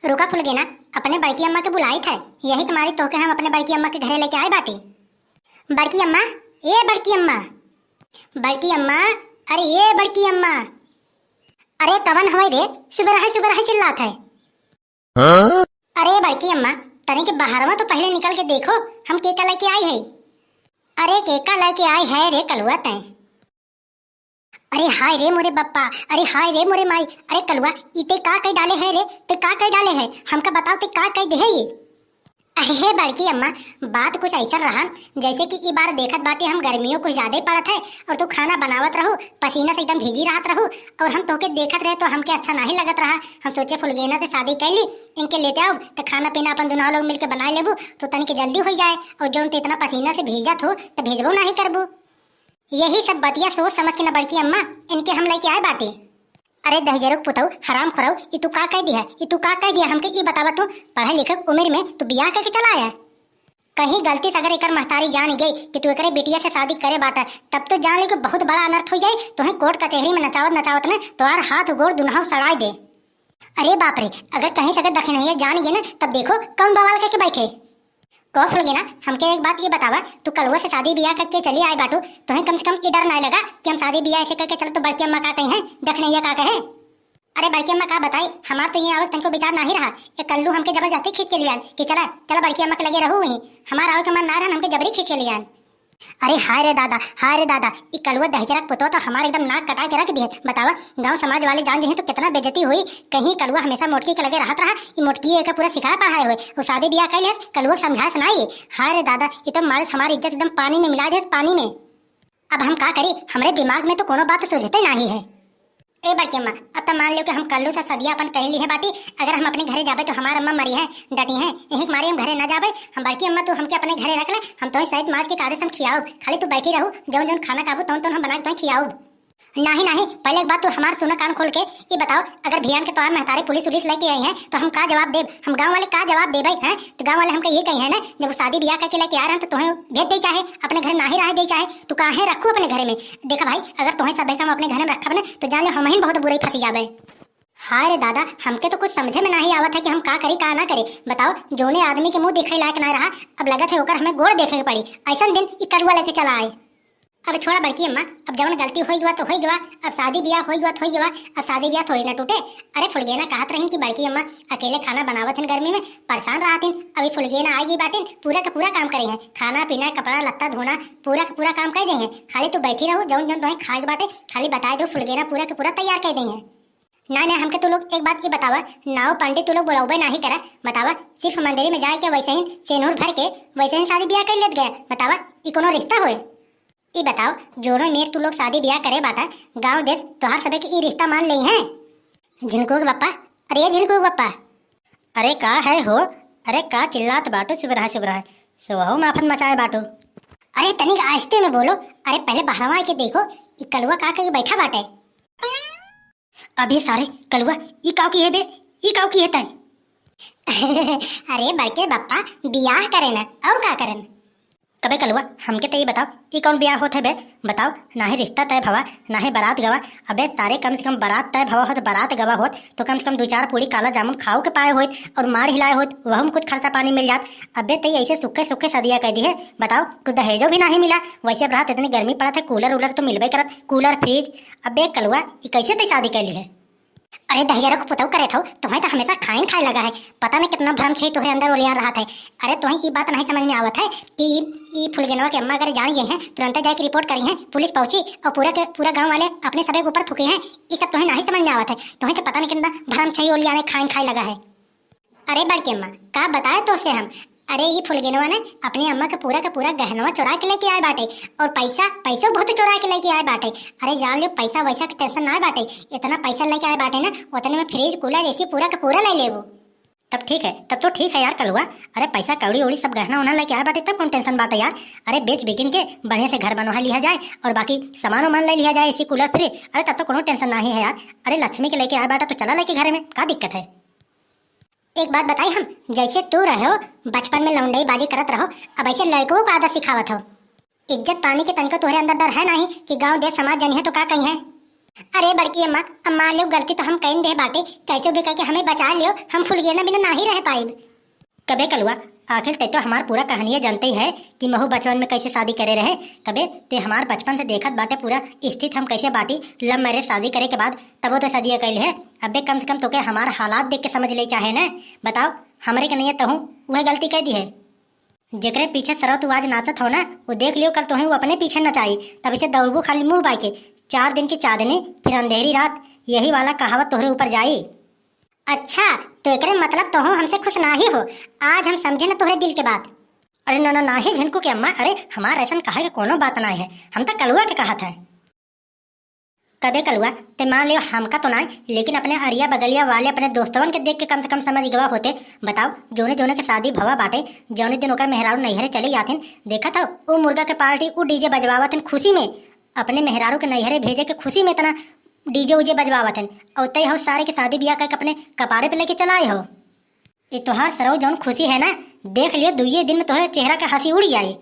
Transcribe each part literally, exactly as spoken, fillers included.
रुका फुलगेना, अपने बड़की अम्मा के बुलाइत है, यही के मारे तोहके हम अपने बड़की अम्मा के घरे लेके आए बाटी। बड़की अम्मा, ए बड़की अम्मा, बड़की अम्मा, अरे ए बड़की अम्मा, अरे कवन हवै रे, सुबह है सुबह है चिल्लात है। हाँ? अरे बड़की अम्मा, तनी के बहरवा तो पहले निकल के देखो, हम के का लेके आई है। अरे के का लेके आई है रे कलुआ तैं? अरे हाय रे मोरे बप्पा, अरे हाय रे मोरे माई, अरे कलुआ, ई ते का कई डाले है रे, ते का कई डाले है, हमका बताओ ते का कई दे है ये? अहे बड़की अम्मा, बात कुछ ऐसा रहा, जैसे कि ई बार देखत बाटे हम गर्मियों कुछ ज्यादा ही पड़त है और तू खाना बनावत रहू, पसीना से एकदम भीजी रहत रहू और हम तोहके देखत रहे तो हमके अच्छा नहीं लगत रहा। हम सोचे फुलगेना से शादी कर ली, इनके लेते आओ तो खाना पीना अपन दुनों लोग मिलके बनाए लेबू तो तनिक जल्दी हो जाए और जौन ते इतना पसीना से भीजत हो तो भेजबो नहीं करबू। यही सब बतिया सोच समझ के न बड़की अम्मा इनके हम लेके आए बाटे। अरे दहिजरुक पुतऊ, हराम खोरऊ, ई तू का कह दिया, ई तू का कह दिया हमके ई बतावा तू, पढ़े लिखे के उम्र में तू बियाह करके चला आया। कहीं गलती से अगर एकर महतारी जान गई कि तू एकरे बिटिया से शादी करे बाटा, तब तो जान ले कि बहुत बड़ा अनर्थ हो जाए, तोहें कोर्ट कचहरी में नचावत नचावत ने तोहार हाथ गोड़ दुनहु सड़ाई दे। अरे बाप रे, अगर कहीं से अगर दखिनैया जान गई ना तब देखो कौन बवाल करके बैठे। कहो फुलगेना, हमके एक बात ये बतावा, तू कलुआ से शादी बियाह करके चली आए बाटू, तोहें कम से कम ये डर नाहीं लगा कि हम शादी बियाह ऐसे करके चलो तो बड़की अम्मा का कही है, दखिनैया का कहे? अरे बड़की अम्मा का बताई, हमार तो ये आवत तनको विचार नाहीं रहा। ये कल्लू हमके जबरदस्ती खींच के लियान कि चला, चला बड़की अम्मा के लगे रहू वहीं। हमार आवे के मन ना रहन, हमके जबरी खींच के लियान। अरे हाय रे दादा, हाय रे दादा, ई कलुआ दहिजरक पुतवा तो हमार एकदम नाक कटा के रख दिए। बतावा, गांव समाज वाले जान जइहें तो कितना बेइज्जती हुई। कहीं कलुआ हमेशा मोटकी के लगे रहत रहा, ई मोटकी एके पूरा सिखाए पढ़ाए हुए। वो शादी बियाह कर लिहस, कलुआ के समझास नाई। हाय रे दादा, ई तो मारे हमारी इज्जत एकदम पानी में मिला दिहस, पानी में। अब हम का करी, हमरे दिमाग में तो कोनो बात सूझते नाहीं है। ए बड़की अम्मा, अब त मान लियो कि हम कल्लू से सदिया अपन कह ली है बाटी, अगर हम अपने घरे जाबे तो हमार अम्मा मरी है, डटी है, यही के मारे हम घरे ना जाबे। हम बड़की अम्मा तू हमके अपने घरे रख ले, हम तोहे सहित माज के कादे से हम खियाउब, खाली तू बैठी रहू, जौन जौन खाना खाबू तौन तौन हम बना के तोहे खियाउब। नाहीं नाहीं, पहले एक बात तू हमार सुना कान खोल के, ई बताओ अगर भियान के तोहार महतारी पुलिस उलिस लेके आई है तो हम का जवाब देब, हम गाँव वाले का जवाब देबे हैं? तो गाँव वाले हमके ये कही है ना, जब वो शादी बियाह करके लेके आ रहे हैं तो तोहे भेज दे चाहे अपने घर नाहीं रह दे चाहे, तू काहे रखू अपने घरे में? देखा भाई, अगर तोहे सब हम अपने घर में रखब ना तो जान ले हमहिन बहुत बुरे फंसी जाबे। हाय रे दादा, हमके तो कुछ समझे में नाहीं आवत है कि हम का करी का ना करी। बताओ, जौने आदमी के मुंह देखे लायक ना रहा, अब लगत है ओकर हमें गोड़ देखे के पड़ी। ऐसन दिन ई करुआ लेके चला आए। अब छोड़ा बड़की अम्मा, अब जवन गलती होई गवा तो होई गवा, अब शादी बियाह होई गवा तो होई गवा, अब शादी बियाह थोड़ी ना टूटे। अरे फुलगेना कहत रहिन कि बड़की अम्मा अकेले खाना बनावत हन गर्मी में, परेशान रहत हन, अभी फुलगेना आई गई बाटिन, पूरा का पूरा काम करे हैं, खाना पीना, कपड़ा लत्ता धोना, पूरा का पूरा काम कर दे हैं। खाली तू बैठी रहो, जौन जौन तोहे खाए के बाटे खाली बताए दो, फुलगेना पूरा का पूरा तैयार कर दे हैं। ना ना, हमके तू लोग एक बात ये बतावा, नाव पंडित तू लोग बुलावे नाही करा, बतावा, सिर्फ मंदिर में जाए के वैसे ही सेनूर भर के वैसे ही शादी बियाह कर लेत गया, बतावा, ई कोनो रिश्ता होए? ई बताओ, जोनो मेर तू लोग शादी बियाह करे बाटा, गांव देश तोहार सबे के ई रिश्ता मान लेई हैं? झिनकू के बप्पा, अरे झिनकू के बप्पा। अरे का है हो? अरे का चिल्लात बाटो सुबरहा सुबरहा? सोहू में आफत मचाए बाटो। अरे तनिक आहिस्ते में बोलो। अरे पहले बहरवा के देखो, ई कलुआ का करके बैठा बाटे। अबे सारे कलुआ, ई काव की है बे? ई काव की है तैं? अरे बड़के बप्पा, बियाह करे न, और का करे न? कबे कलुआ, हमके त ई बताओ, ई कौन बियाह होत है बे? बताओ, ना ही रिश्ता तय भवा, ना ही बारात गवा। अबे सारे, कम से कम बारात तय भवा होत, बारात गवा होत, तो कम से कम दो चार पूड़ी काला जामुन खाओ के पाए होत और मार हिलाए होत, वहू में कुछ खर्चा पानी मिल जात। अबे तई ऐसे सूखे सूखे सदिया कह दी है। बताओ, कुछ दहेजो भी नाही मिला। वैसे अब रात इतनी गर्मी पड़त है, कूलर उलर तो मिलबे करत, कूलर फ्रिज। अबे कलुआ, ई कैसे तई शादी कर ली है? अरे दहिजरक पुतऊ करे ठऊ, तुम्हें तो हमेशा खाइन खाए लगा है। पता नहीं कितना भरम छही तोहरे अंदर ओलियान रहत है। अरे तुम्हें ई बात नहीं समझ में आवत है कि ई, ई फुलगेनवा के अम्मा अगर जान गई हैं, तुरंत जाके रिपोर्ट करी हैं, पुलिस पहुंची और पूरा के पूरा गांव वाले अपने सबे के ऊपर थूके हैं। ई सब तुम्हें नहीं समझ में आवत है। तुम्हें तो पता नहीं कितना भरम छही ओलियाने खाइन खाए लगा है। अरे बड़की अम्मा, का बताए तोसे हम? अरे ई फुलगेनवा ने अपने अम्मा के पूरा के पूरा गहनवा चोरा के लेके आए बाटे और पैसा, पैसो बहुत चोरा के लेके आए बाटे। अरे जान लियो, पैसा वैसा के टेंशन ना बाटे, इतना पैसा लेके आए बाटे ना, उतने में फ्रिज, कूलर, एसी पूरा के पूरा ले लेबो। तब ठीक है, तब तो ठीक है यार कलुआ। अरे पैसा कौड़ी उड़ी सब गहना उहना लेके आए बाटे, तब कौन टेंशन बाटे यार? अरे बेच बिकिन के बढ़िया से घर बनवा लिया जाए और बाकी सामान उमान ले लिया जाए, एसी कूलर फ्रिज। अरे तब तो कोनो टेंशन नाही है यार। अरे लक्ष्मी के लेके आए बाटा तो चला लेके घरे में, का दिक्कत है? एक बात बताई हम, जैसे तू रहो, बचपन में लौंडई बाजी करत रहो, अब ऐसे लड़कों को आदत सिखावत हो। इज्जत पानी के तनिको तोहरे अंदर डर है नाही कि गांव देश समाज जनिहे तो का कही है? अरे बड़की अम्मा, अब मान लियो गलती तो हम कइन देहे बाटे, कैसे भी करके हमें बचा लियो, हम फुलगेना बिना नाही रह पाइब। कबे कलुआ, आखिर ते तो हमार पूरा कहानिया जानते है कि महू बचपन में कैसे शादी करे रहे। कबे ते हमार बचपन से देखत बाटे पूरा स्थिति हम कैसे बाटी, love marriage शादी करे के बाद तबो तो शादी कैल है। अबे कम से कम तोके हमार हालात देख के समझ ले चाहे न। बताओ, हमरे के नहीं तहूँ वह गलती कह दी है। जेकरे पीछे सरौ तू आज नाचत हो ना, वो देख लियो कल तोहे वो अपने पीछे नचाई। तब इसे दौड़बू खाली मुंह बाई के। चार दिन की चांदनी, फिर अंधेरी रात, यही वाला कहावत तोहरे ऊपर जाई। अच्छा, तो एकरे मतलब तोहो हमसे खुश नाही हो। आज हम समझे न तोहरे दिल के बात। अरे ना ना, नाही झिनकू के अम्मा, अरे हमार ऐसन कहे के कोनो बात नाही है, हम तो कलुआ के कहत है। कबे कलुआ, ते मान लियो हमका तो नाही, लेकिन अपने अरिया बगलिया वाले अपने दोस्तवन के देख के कम से कम समझ गवा होते। बताओ, जोने जोने के शादी भवा बाटे, जौने दिन ओकर मेहरारू नैहरे चली जाथिन, देखत हो उ मुर्गा के पार्टी, उ डीजे बजवावत हन खुशी में, अपने मेहरारू के नैहरे भेजे के खुशी में इतना डीजे उजे बजवावत हन, और तय हो सारे के शादी ब्याह करके अपने कपारे पे लेके चला आए हो। ये तोहार सरऊ जौन खुशी है ना, देख लियो दुइये दिन में तोहरे चेहरा के हंसी उड़ जाई।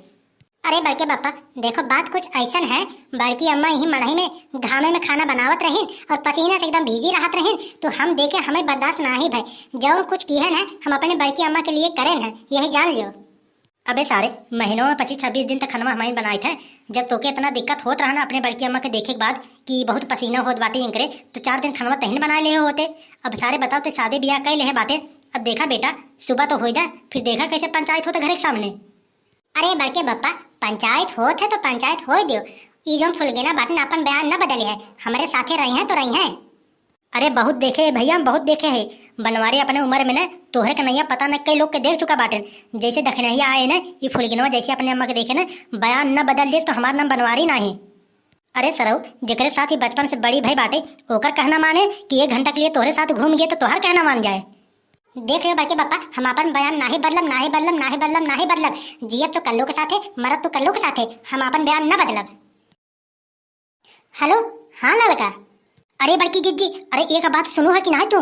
अरे बड़के पापा, देखो बात कुछ ऐसन है, बड़की अम्मा यही मड़ई में घामे में खाना बनावत रहिन और पसीना से एकदम भीजी रहत रहिन, तो हम देखे हमें बर्दाश्त नाही भय। जौन कुछ किहन है हम अपने बड़की अम्मा के लिए करेन है, यही जान लियो। अबे सारे, महीनों में पच्चीस छब्बीस दिन तक खनवा हमाइन बनाइत है। जब तोके इतना दिक्कत होत रहा ना अपने बड़की अम्मा के देखे के बाद कि बहुत पसीना होत बाटे इनकरे, तो चार दिन खनवा तहिन बनाए लेहे होते। अब सारे बताओ, ते शादी ब्याह कई लेहे बाटे। अब देखा बेटा, सुबह तो होई दा, फिर देखा कैसे पंचायत होता घरे के सामने। अरे बड़के बप्पा, पंचायत होत है तो पंचायत होए दियो। ई जौन फुलगेना बाटन अपन बयान न बदले है, हमरे साथे रही हैं तो रही हैं। अरे बहुत देखे है भैया, हम बहुत देखे है। बनवारी अपने उम्र में न तोहरे के नैया पता न कई लोग के देख चुका बाटन। जैसे दखिनैया आए न, ई फुलगिनवा जैसे अपने अम्मा के देखे न, बयान न बदल देस तो हमार नाम बनवारी नाही। अरे सरऊ, जेकरे साथ ही बचपन से बड़ी भई बाटे, ओकर कहना माने कि एक घंटा के लिए तोहरे साथ घूम गए तो तोहर कहना मान जाए। देख लियो बड़के पापा, हम अपन बयान नाही बदलब, नाही बदलब, नाही बदलब, नाही बदलब। जियब तो कल्लू के साथे, मरब तो कल्लू के साथे, हम अपन बयान न बदलब। हेलो, हाँ ललका। अरे बड़की जिज्जी, अरे एक बात सुनू है कि नाही तू?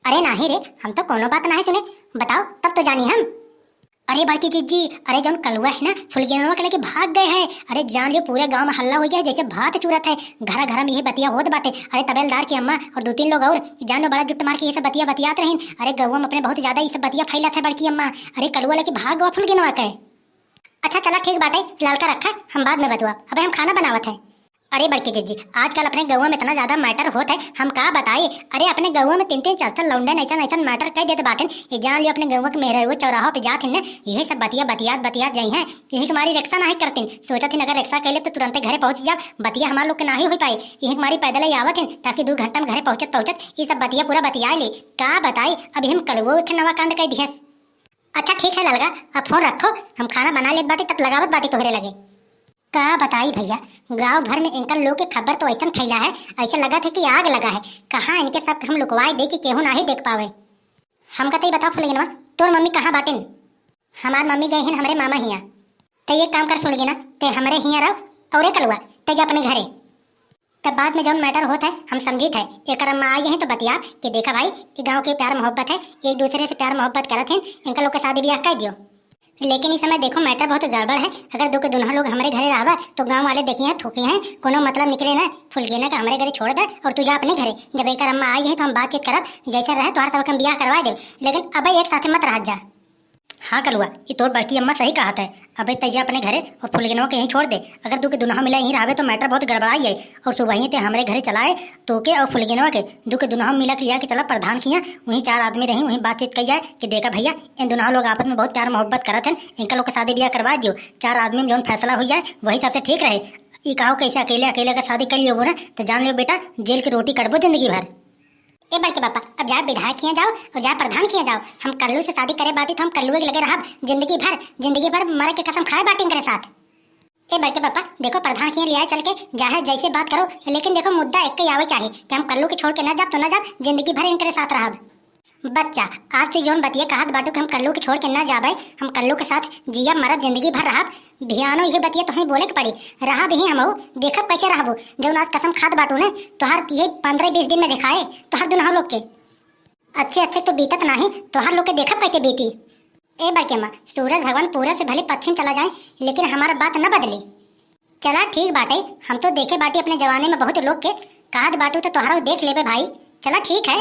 अरे नाही रे, हम तो कोनो बात नाही सुने। बताओ, तब तो जानी हम। अरे बड़की जिज्जी, अरे जौन कलुआ है ना, फुलगेनवा के लेके भाग गए हैं। अरे जान लियो, पूरे गांव में हल्ला हो गया है, जैसे भात चूरत है। घरा घरा में यही बतिया होत बाटे। अरे तबेलदार की अम्मा और दो तीन लोग और, जान लो, बड़ा जुट मार के ये सब बतिया बतियात रहिन। अरे गौवा में अपने बहुत ज्यादा ये सब बतिया फैलत है बड़की अम्मा। अरे कलुआ लेके भाग गवा फुलगेनवा के। अच्छा चला ठीक बाटे, ललका रखा, हम बाद में बतुआ, अबे हम खाना बनावत है। अरे बड़की जिज्जी, आजकल अपने गौवा में इतना ज्यादा matter होत है, हम का बताई। अरे अपने गौवा में तीन तीन चार चार लौंडन ऐसन ऐसन matter कह देते बाटन। ये जान लियो अपने गौवा के मेहरारू चौराहा पे जात हिन न, यही सब बतिया बतियात बतियात जाई हैं। यही तुम्हारी रिक्शा नाही करतिन, सोचत हिन अगर रिक्शा कैले तो तुरंते घरे पहुंच जाब, बतिया हमार लोग के नाही हो पाई। यही तुम्हारी पैदल ही आवत हिन ताकि दो घंटा में घरे पहुंचत पहुंचत ये सब बतिया पूरा बतिया ले। का बताई, अभी हम कलुओ एक नवा कांड कह दिहस। अच्छा ठीक है ललका, अब फोन रखो, हम खाना बना लेत बाटी तब लगावत बाटी तोहरे लगे। का बताई भैया, गांव भर में इनकर लोग के खबर तो ऐसन फैला है, ऐसे लगत है कि आग लगा है। कहाँ इनके सब हम लुकवाए दे कि केहू नाही देख पावे। हमका तो ये बताओ फुलगिनवा, तोर मम्मी कहाँ बाटिन? हमार मम्मी गए हिन हमरे मामा हिया। ते ये काम कर फुलगिना, ते हमरे हिया रहो, औरे कलुआ, ते जा अपने घरे। तब बाद में जौन matter होत है, हम समझित है। एकर अम्मा आई हैं तो बतिया कि देखा भाई, ई गांव के प्यार मोहब्बत है, एक दूसरे से प्यार मोहब्बत करत हैं, इनका लोग के शादी ब्याह कर दियो। लेकिन इस समय देखो matter बहुत गड़बड़ है। अगर दो के दुनों लोग हमरे घरे रहबा तो गांव वाले देखी हैं, थूकी हैं, कोनो मतलब निकले ना। फुलगेना का हमरे घरे छोड़ दे और तू जा अपने घरे। जब एकर अम्मा आई है तो हम बातचीत करब, जैसे रहे तोहार सबके हम ब्याह करवा देब। लेकिन अब एक साथे मत रह जा। हाँ कलुआ, ई तोर बड़की अम्मा सही कहत है। अबे तैया अपने घरे और फुलगेनवा के यहीं छोड़ दे। अगर दू के दुनहा मिला यहीं रहबे तो matter बहुत गड़बड़ाई जाई। और सुबहिये ते हमरे घरे चलाए, तोके और फुलगेनवा के, दू के दुनहा मिला के लिया के चला प्रधान खिया। वहीं चार आदमी रही, वहीं बातचीत कई जाए कि देखा भैया, इन दुनहा लोग आपस में बहुत प्यार मोहब्बत करत हैं, इनका लोग के शादी ब्याह करवा दियो। चार आदमी में जौन फैसला हो जाए वही सबसे ठीक रहे। ई कहो कैसे अकेले अकेले अगर शादी कर लियो ना तो जान लियो बेटा, जेल की रोटी कटबो जिंदगी भर। ए बड़के पापा, अब जाए विधायक हियाँ जाओ और जाए प्रधान हियाँ जाओ। हम कल्लू से शादी करे बाटी तो हम कल्लू के लगे रहब जिंदगी भर, जिंदगी भर मरे के कसम खाए बाटी इनकरे साथ। ए बड़के पापा, देखो प्रधान हियाँ लियाए चल के चाहे जैसे बात करो, लेकिन देखो मुद्दा एक ही आवे चाही कि हम कल्लू के छोड़ के ना जाब तो ना जाब, जिंदगी भर इनकरे साथ रहब। बच्चा, आज तू जौन बतिया कहत बाटू कि हम कल्लू के छोड़ के ना जाबे, हम कल्लू के साथ जियब मरब जिंदगी भर रहब, भियानो यही बतिया तोहई बोले के पड़ी। रहब ही हमहू, देखब कैसे रहबू। जौन आज कसम खात बाटू ने, तोहार ये पन्द्रह बीस दिन में दिखाए तोहार दुनहु लोग के। अच्छे अच्छे तो बीतत नाही, तोहार लोग के देखब कैसे बीती। ए बड़के अम्मा, सूरज भगवान पूरब से भले पश्चिम चला जाए, लेकिन हमारा बात न बदली। चला ठीक बाटे, हम तो देखे बाटी अपने जमाने में बहुत लोग के कहत बाटू त तोहरो देख लेबे भाई। चला ठीक है।